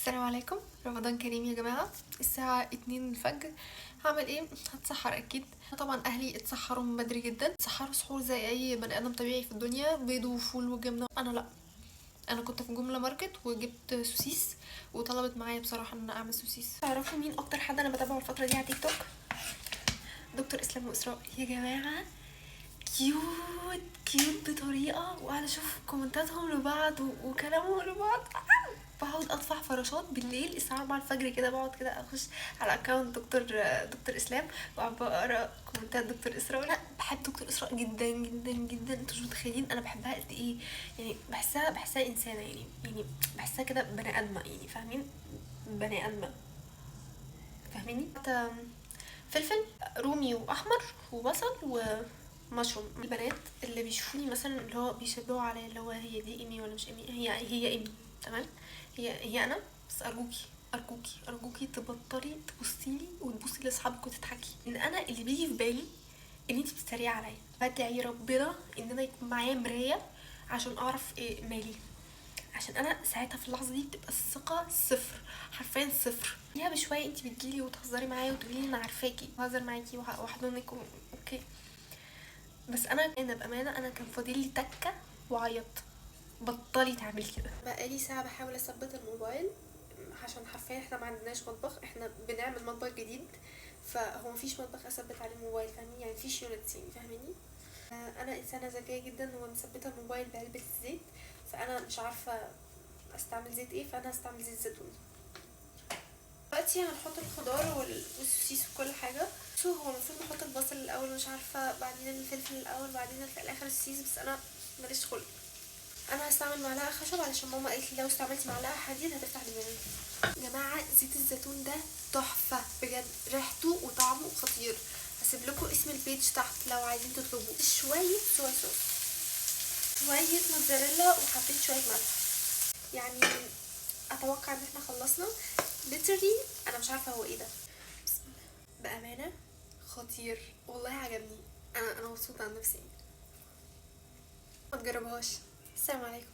السلام عليكم، رمضان كريم يا جماعة. الساعة 2 الفجر. هعمل ايه؟ هتسحر اكيد. طبعا اهلي اتسحروا من بدري جدا، اتسحروا سحور زي اي بني ادم طبيعي في الدنيا، بيض وفول وجبنة. انا لا، انا كنت في جملة ماركت وجبت سوسيس، وطلبت معايا بصراحة ان انا اعمل سوسيس. تعرفوا مين اكتر حد انا بتابعه الفترة دي على تيك توك؟ دكتور اسلام واسراء. يا جماعة cute cute بطريقة، وقاعدة اشوف كومنتاتهم لبعض وكلامهم لبعض. بقعد اطفح فراشات بالليل الساعة 4 الفجر كده، بقعد كده اخش على account دكتور اسلام واقعد بقرا كومنتات دكتور اسراء. لا بحب دكتور اسراء جدا جدا جدا، انتوا مش متخيلين انا بحبها قد ايه. يعني بحسها انسانه، يعني بحسها كده بني ادمه، يعني فاهمين؟ بني ادمه، فاهميني؟ فلفل رومي واحمر وبصل ومشروم. البنات اللي بيشوفوني مثلا اللي هو بيشبهوا عليا، اللي هو هي دي ايمي ولا مش ايمي؟ هي ايمي، تمام؟ هي انا، بس ارجوكي ارجوكي ارجوكي تبطلي تبصيلي وتبصي لاصحابك وتضحكي، ان انا اللي بيجي في بالي ان انتي بتتريقي عليا. بدعي ربنا ان انا يكون معايا مراية عشان اعرف ايه مالي، عشان انا ساعتها في اللحظة دي بتبقى الثقة صفر، حرفيا صفر. يا بشوية انتي بتجيلي وتهزري معايا وتقولي لي انا عارفاكي، بهزر معاكي واحضنك okay، بس انا بامانه انا كان فاضل لي تكه وعيط. بطلي تعملي كده. بقالي ساعة بحاول اثبت الموبايل، عشان حرفيا احنا ما عندناش مطبخ، احنا بنعمل مطبخ جديد، فهو مفيش مطبخ اثبت عليه الموبايل، فاهمين؟ يعني مفيش units، يعني فاهميني؟ انا انسانه ذكية جدا ومثبته الموبايل بعلبه الزيت، فانا مش عارفه استعمل زيت ايه، فانا هستعمل زيت زيتون. دلوقتي هنحط الخضار والسوسيس وكل حاجة. هو المفروض نحط البصل الاول ومش عارفه، بعدين الفلفل الاول، بعدين في الاخر السوسيس، بس انا ماليش خلق. انا هستعمل معلقه خشب علشان ماما قالت لي لو استعملتي معلقه حديد هتفتح دماغي. يا جماعة زيت الزيتون ده تحفة بجد، ريحته وطعمه خطير. هسيب لكم اسم ال page تحت لو عايزين تطلبوه. شوية soya sauce، شوية موتزاريلا، وحطيت شوية ملح. يعني اتوقع ان احنا خلصنا literally. انا مش عارفه هو ايه ده، بسم الله. بامانه خطير والله، عجبني. انا مبسوطة عن نفسي. ما تجربهاش. السلام عليكم.